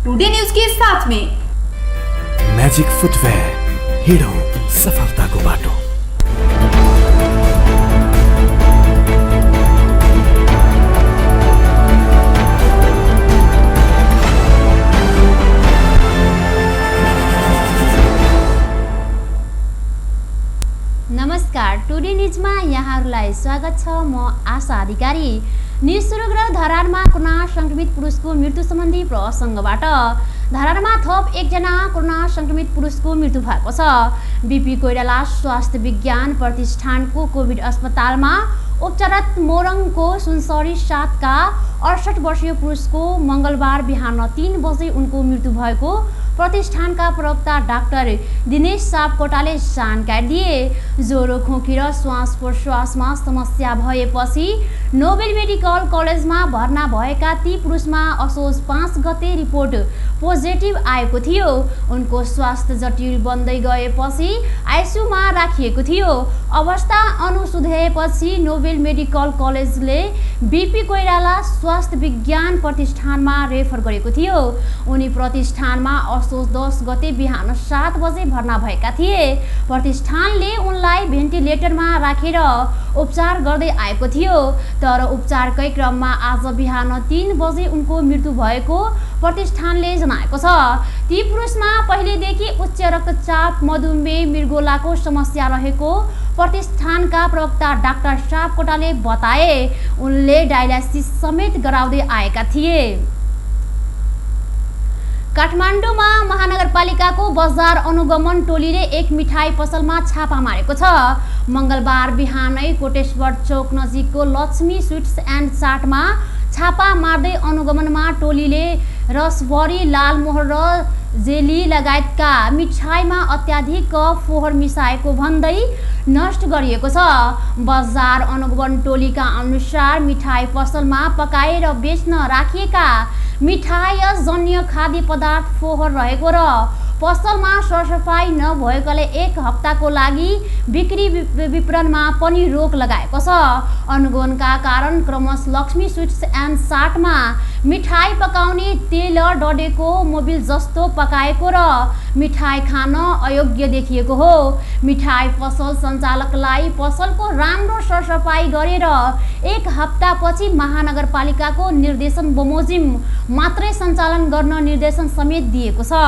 Today news के साथ में मैजिक फुटवेयर, हिडो सफलताको बाटो। नमस्कार, टुडे न्यूजमा यहाँहरूलाई स्वागत छ। म आशा अधिकारी। न्यूज सुरु गरेर धरानमा कोरोना संक्रमित पुरुषको मृत्यु सम्बन्धी प्रसङ्गबाट। धरानमा थप एकजना कोरोना संक्रमित पुरुषको मृत्यु भएको छ। बीपी कोइराला स्वास्थ्य विज्ञान प्रतिष्ठानको कोभिड अस्पतालमा उपचाररत मोरङको सुनसरी 7 का 68 वर्षीय पुरुषको मङ्गलबार बिहान 3 बजे उनको मृत्यु भएको प्रतिष्ठानका प्रवक्ता डाक्टर दिनेश सापकोटाले जानकारी दिए। ज्वरो, खोकी र श्वास प्रश्वासमा समस्या भएपछि नोबेल मेडिकल कलेजमा भर्ना भएका ती पुरुषमा असोज 5 गते रिपोर्ट पोजिटिभ आएको थियो। उनको स्वास्थ्य जटिल बन्दै गएपछि आइसियुमा राखिएको थियो। अवस्था अनुसुधेपछि नोबेल मेडिकल कलेजले बीपी कोइराला स्वास्थ्य विज्ञान प्रतिष्ठानमा रेफर गरेको थियो। उनी प्रतिष्ठानमा असोज 10 गते बिहान 7 बजे भर्ना भएका थिए। प्रतिष्ठानले उनलाई भेन्टिलेटरमा राखेर उपचार गर्दै आएको थियो, तर उपचारकै क्रममा आज बिहान 3 बजे उनको मृत्यु भएको प्रतिष्ठानले जनाएको छ। ती पुरुषमा पहिलेदेखि उच्च रक्तचाप, मधुमेह, मृगोलाको समस्या रहेको प्रतिष्ठानका प्रवक्ता डाक्टर सापकोटाले बताए। उनले डायलासिस समेत गराउँदै आएका थिए। काठमाडौँमा महानगरपालिकाको बजार अनुगमन टोलीले एक मिठाई पसलमा छापा मारेको छ। मङ्गलबार बिहानै कोटेश्वर चौक नजिकको लक्ष्मी स्विट्स एन्ड चाटमा छापा मार्दै अनुगमनमा टोलीले रसभरी, लालमोहर र जेली लगायतका मिठाईमा अत्याधिक फोहोर मिसाएको भन्दै नष्ट गरिएको छ। बजार अनुगमन टोलीका अनुसार मिठाई पसलमा पकाएर बेच्न राखिएका मिठाई जन्य खाद्य पदार्थ फोहोर रहेको र पसलमा सरसफाई नभएकोले 1 हप्ताको लागि बिक्री वितरणमा पनि रोक लगाएको छ। अनुगमनका कारण क्रमश लक्ष्मी स्विट्स एन्ड चाटमा मिठाई पकाउने तेल डढेको, मोबिल जस्तो पकाएको र मिठाई खान अयोग्य देखिएको हो। मिठाई पसल सञ्चालकलाई पसलको राम्रो सरसफाई गरेर 1 हप्तापछि महानगरपालिकाको निर्देशन बमोजिम मात्रै सञ्चालन गर्न निर्देशन समेत दिएको छ।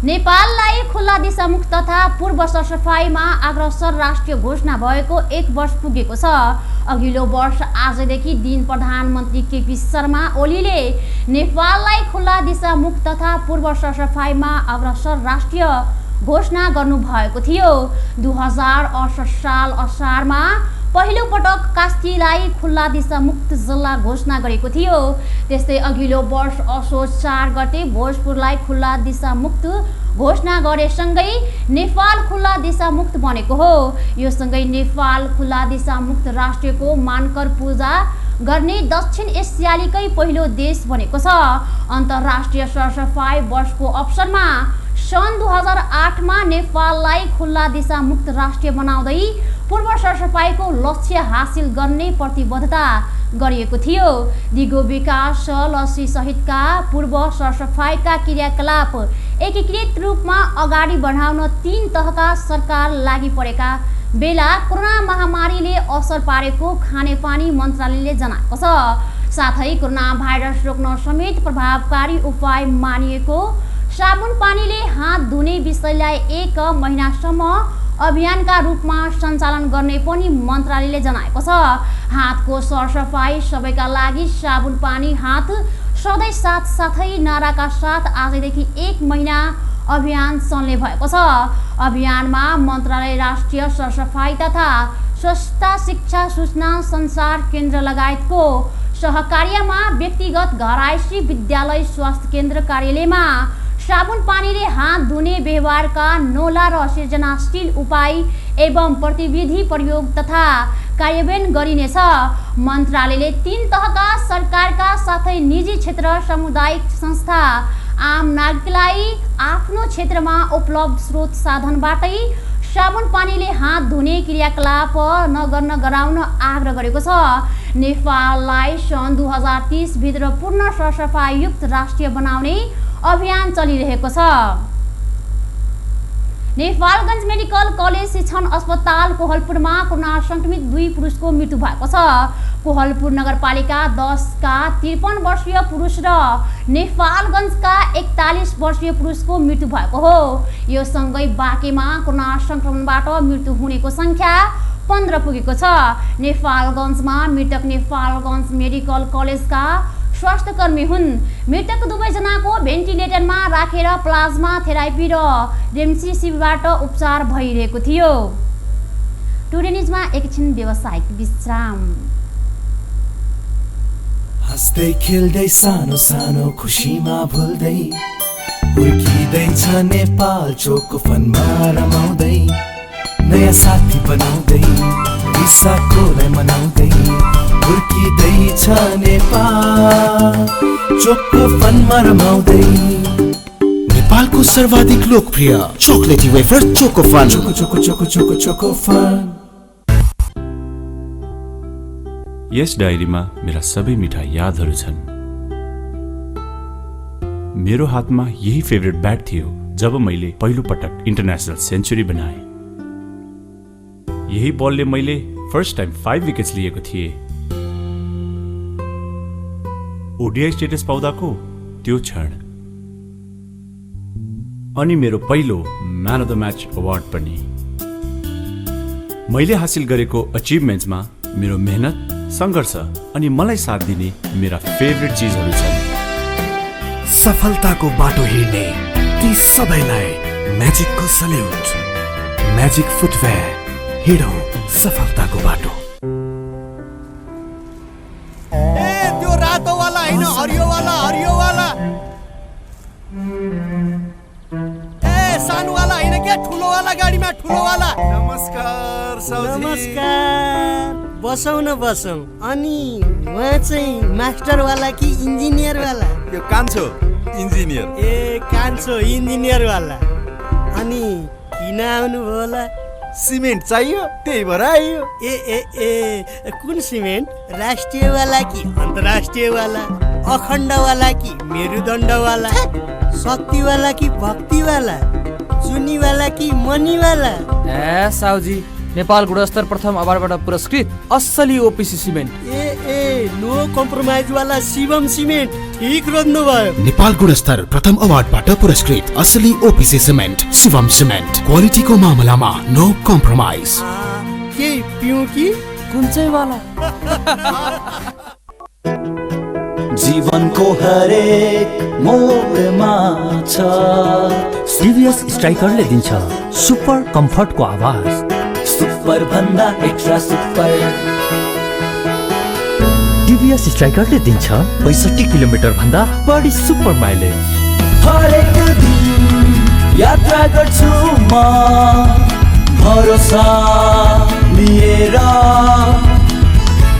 नेपाललाई खुल्ला दिशामुक्त तथा पूर्व सरसफाइमा अग्रसर राष्ट्र घोषणा भएको 1 वर्ष पुगेको छ। अघिल्लो वर्ष आजदेखि दिन प्रधानमन्त्री केपी शर्मा ओलीले नेपाललाई खुल्ला दिशामुक्त तथा पूर्व सरसफाइमा अग्रसर राष्ट्र घोषणा गर्नुभएको थियो। 2068 साल असारमा पहिलो पटक कास्कीलाई खुल्ला दिशामुक्त जिल्ला घोषणा गरेको थियो। त्यस्तै अघिल्लो वर्ष असोज 4 गते भोजपुरलाई खुल्ला दिशामुक्त घोषणा गरेसँगै नेपाल खुल्ला दिशामुक्त बनेको हो। यो सँगै नेपाल खुल्ला दिशामुक्त राष्ट्रको मानकर पूजा गर्ने दक्षिण एसियालीकै पहिलो देश बनेको छ। अन्तर्राष्ट्रिय सरसफाई वर्षको अवसरमा सन् 2008 मा नेपाललाई खुल्ला दिशामुक्त राष्ट्र बनाउँदै पूर्व सरसफाइको लक्ष्य हासिल गर्ने प्रतिबद्धता गरिएको थियो। दिगो विकास, लसी सहितका पूर्व सरसफाइका क्रियाकलाप एकीकृत रूपमा अगाडि बढाउन 3 तहका सरकार लागि परेका बेला कोरोना महामारीले असर पारेको खानेपानी मन्त्रालयले जनाएको छ। साथै कोरोना भाइरस रोक्न समेत प्रभावकारी उपाय मानिएको साबुन पानीले हात धुने विषयलाई 1 महिनासम्म अभियानका रूपमा सञ्चालन गर्ने पनि मन्त्रालयले जनाएको छ। हातको सरसफाई सबैका लागि साबुन पानी हात सधैँ साथसाथै नाराका साथ आजदेखि 1 महिना अभियान चल्ने भएको छ। अभियानमा मन्त्रालय, राष्ट्रिय सरसफाई तथा स्वच्छता शिक्षा सूचना सञ्चार केन्द्र लगायतको सहकार्यमा व्यक्तिगत, घरायसी, विद्यालय, स्वास्थ्य केन्द्र, कार्यालयमा साबुन पानीले हात धुने व्यवहारका नौला र सृजनाशील उपाय एवं प्रतिविधि प्रयोग तथा कार्यान्वयन गरिनेछ। मन्त्रालयले 3 तहका सरकारका साथै निजी क्षेत्र, सामुदायिक संस्था, आम नागरिकलाई आफ्नो क्षेत्रमा उपलब्ध स्रोत साधनबाटै साबुन पानीले हात धुने क्रियाकलाप नगर्न गराउन आग्रह गरेको छ। नेपाललाई सन् 2030 भित्र पूर्ण सरसफाइयुक्त राष्ट्र बनाउने अभियान चलिरहेको छ। नेपालगञ्ज मेडिकल कलेज शिक्षण अस्पताल कोहलपुरमा कोरोना संक्रमित 2 पुरुषको मृत्यु भएको छ। कोहलपुर नगरपालिका 10 का 53 वर्षीय पुरुष र नेपालगञ्जका 41 वर्षीय पुरुषको मृत्यु भएको हो। यो सँगै बाँकेमा कोरोना संक्रमणबाट मृत्यु हुनेको संख्या 15 पुगेको छ। नेपालगञ्जमा मृतक नेपालगञ्ज मेडिकल कलेजका स्वास्थ्यकर्मी हुन्। मृतक दुवैजनाको भेन्टिलेटरमा राखेर प्लाज्मा थेरापी र रेमडेसिभिरबाट उपचार भइरहेको थियो। टुडे न्युजमा एकछिन व्यावसायिक विश्राम। हँस्दै खेल्दै सानो सानो खुसीमा भुल्दै हुर्किँदैछ नेपाल चोको फनमा रमाउँदै नयाँ साथी बनाउँदै विशाखोलाई मनाउँदै हुर्किँदैछ नेपाल चोको फनमा रमाउँदै। नेपालको सर्वाधिक लोकप्रिय chocolatey wafer choco fun. Choco choco choco choco choco fun. यस डायरीमा मेरा सबै मिठा यादहरू छन्। मेरो हातमा यही फेभरेट ब्याट थियो जब मैले पहिलो पटक इन्टरनेसनल सेन्चुरी बनाए। यही बलले मैले फर्स्ट टाइम 5 विकेट्स लिएको थिएँ। ओडिआई स्टेटस पाउँदाको त्यो क्षण अनि मेरो पहिलो man of the match award पनि। मैले हासिल गरेको अचिभमेन्ट्समा मेरो मेहनत, सङ्घर्ष अनि मलाई साथ दिने मेरा फेभरेट चिजहरू छन्। सफलताको बाटो हिँड्ने ती सबैलाई म्याजिकको सल्युट। म्याजिक फुटवेयर, हिँडौँ सफलताको बाटो। त्यो रातो वाला हैन, हरियो वाला, हरियो वाला। सानो वाला हैन क्या, ठुलो वाला गाडीमा ठुलो वाला। नमस्कार साउजी। नमस्कार। बसौँ न बसौँ। अनि उहाँ चाहिँ मास्टर वाला कि इन्जिनियर वाला? यो कान्छो इन्जिनियर। ए कान्छो इन्जिनियर वाला। अनि किन आउनु भयो होला? सिमेन्ट चाहियो त्यही भएर आइयो। ए ए ए कुन सिमेन्ट? राष्ट्रिय वाला कि अन्तर्राष्ट्रिय वाला? अखण्ड वाला कि मेरुदण्ड वाला? शक्ति वाला कि भक्ति वाला? चुनी वाला कि मनी वाला? ए साउजी, नेपाल गुणस्तर प्रथम अवार्डबाट पुरस्कृत असली ओपिसी सिमेन्ट। ए नो कम्प्रोमाइज वाला शिवम सिमेन्ट। ठीक रोज्नु भयो। नेपाल गुणस्तर प्रथम अवार्डबाट पुरस्कृत असली ओपिसी सिमेन्ट शिवम सिमेन्ट। क्वालिटीको मामलामा नो कम्प्रोमाइज। के पिउँ कि कुन चाहिँ वाला? जीवनको हरेक मोडमा छ टिभीएस स्ट्राइकरले दिन्छ सुपर कम्फर्टको आवाज। सुपर भन्दा एक्स्ट्रा सुपर। टिभीएस स्ट्राइकरले दिन्छ 65 किलोमिटर भन्दा बढी सुपर माइलेज। हरेक दिन यात्रा गर्छु म भरोसा लिएर।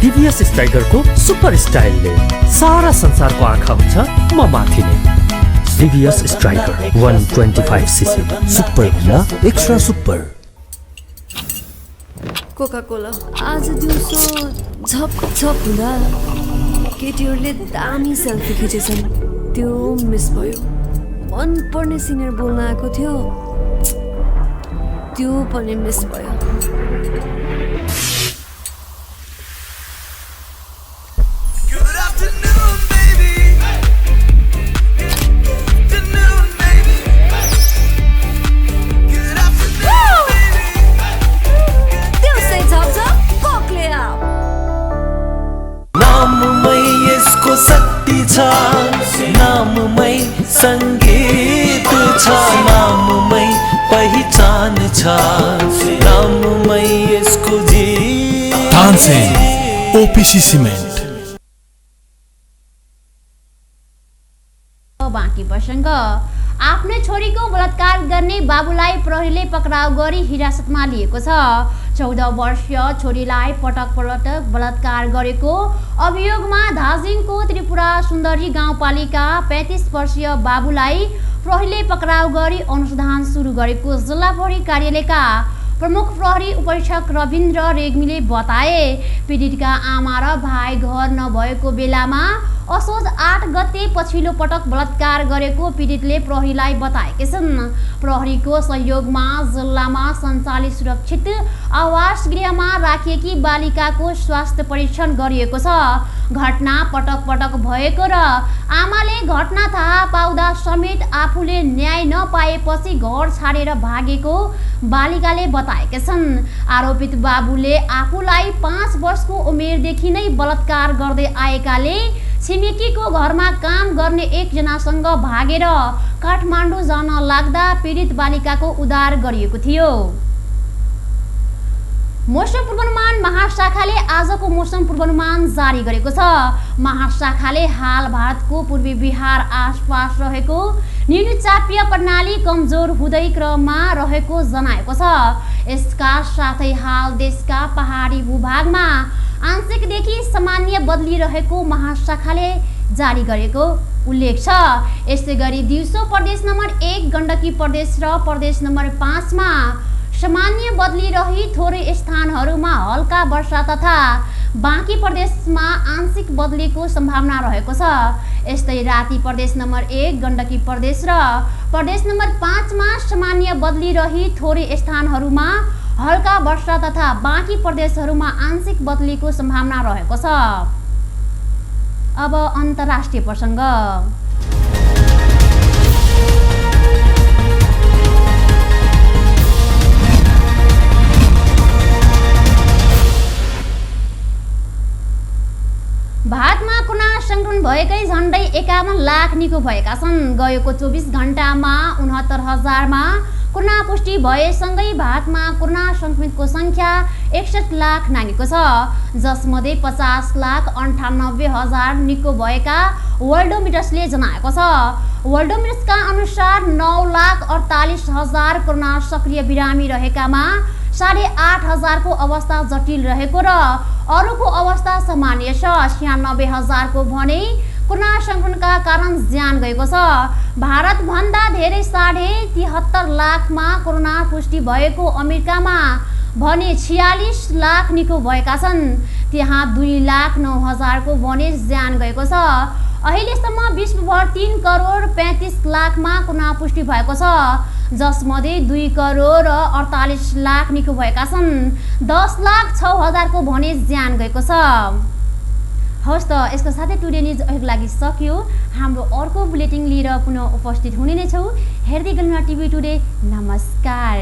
टिभीएस स्ट्राइकरको सुपर स्टाइलले सारा संसारको आँखा हुन्छ म माथि नै। टिभीएस स्ट्राइकर 125 सीसी सुपर भन्दा एक्स्ट्रा सुपर। कोका कोला आज दिउँसो झप झप हुँदा केटीहरूले दामी सेल्फी खिचेछन्। त्यो मिस भयो। मन पर्ने सिङ्गर बोल्न आएको थियो, त्यो पनि मिस भयो। नाममै संगीत छ, नाममै पहिचान छ, नाममै यसको जीत। Tansen OPC cement. बाँकी प्रसङ्ग। आफ्नै छोरीको बलात्कार गर्ने बाबुलाई प्रहरीले पक्राउ गरी हिरासतमा लिएको छ। 14 वर्षीय छोरीलाई पटक पटक बलात्कार गरेको अभियोगमा धादिङको त्रिपुरा सुन्दरी गाउँपालिका 35 वर्षीय बाबुलाई प्रहरीले पक्राउ गरी अनुसन्धान सुरु गरेको जिल्ला प्रहरी कार्यालयका प्रमुख प्रहरी उपरीक्षक रविन्द्र रेग्मीले बताए। पीडितका आमा र भाइ घर नभएको बेलामा असोज 8 गते पछिल्लो पटक बलात्कार गरेको पीडितले प्रहरीलाई बताएका छन्। प्रहरीको सहयोगमा जिल्लामा सञ्चालित सुरक्षित आवास गृहमा राखिएकी बालिकाको स्वास्थ्य परीक्षण गरिएको छ। घटना पटक पटक भएको र आमाले घटना थाहा पाउँदा समेत आफूले न्याय नपाएपछि घर छाडेर भागेको बालिकाले बताएका छन्। आरोपित बाबुले आफूलाई 5 वर्षको उमेरदेखि नै बलात्कार गर्दै आएकाले छिमेकीको घरमा काम गर्ने एकजनासँग भागेर काठमाडौँ जान लाग्दा पीडित बालिकाको उद्धार गरिएको थियो। मौसम पूर्वानुमान महाशाखाले आजको मौसम पूर्वानुमान जारी गरेको छ। महाशाखाले हाल भारतको पूर्वी बिहार आसपास रहेको निम्नचापीय प्रणाली कमजोर हुँदै क्रममा रहेको जनाएको छ। यसका साथै हाल देशका पहाडी भूभागमा आंशिकदेखि सामान्य बदली रहेको महाशाखाले जारी गरेको उल्लेख छ। यसै गरी दिउँसो प्रदेश नम्बर 1 गण्डकी प्रदेश र प्रदेश नम्बर 5 मा सामान्य बदली रही थोरै स्थानहरूमा हल्का वर्षा तथा बाँकी प्रदेशमा आंशिक बदलीको सम्भावना रहेको छ। यस्तै राति प्रदेश नम्बर 1 गण्डकी प्रदेश र प्रदेश नम्बर 5 मा सामान्य बदली रही थोरै स्थानहरूमा हल्का वर्षा तथा बाँकी प्रदेशहरूमा आंशिक बदलीको सम्भावना रहेको छ। अब अन्तर्राष्ट्रिय प्रसङ्ग। भारतमा कोरोना संक्रमण भएकै झन्डै 51 लाख निको भएका छन्। गएको 24 घण्टामा 69,000 मा कोरोना पुष्टि भएसँगै भारतमा कोरोना संक्रमितको संख्या 61 लाख नागेको छ, जसमध्ये 50,98,000 निको भएका वर्ल्डोमिटर्सले जनाएको छ। वर्ल्डोमिटर्सका अनुसार 9,48,000 कोरोना सक्रिय बिरामी रहेकामा 8,500 को अवस्था जटिल रहेको र अरूको अवस्था सामान्य छ। 96,000 को भने कोरोना संक्रमणका कारण ज्यान गएको छ। भारतभन्दा धेरै 73.5 लाखमा कोरोना पुष्टि भएको अमेरिकामा भने 46 लाख निको भएका छन्। त्यहाँ 2,09,000 को भने ज्यान गएको छ। अहिलेसम्म विश्वभर 3,35 लाखमा कोरोना पुष्टि भएको छ, जसमध्ये 2,48 लाख निको भएका छन्। 10,06,000 को भने ज्यान गएको छ। हवस् त, यसको साथै टुडे न्युज अहिलेको लागि सकियो। हाम्रो अर्को बुलेटिन लिएर पुनः उपस्थित हुने नै छौँ। हेर्दै गर्नु टिभी टुडे। नमस्कार।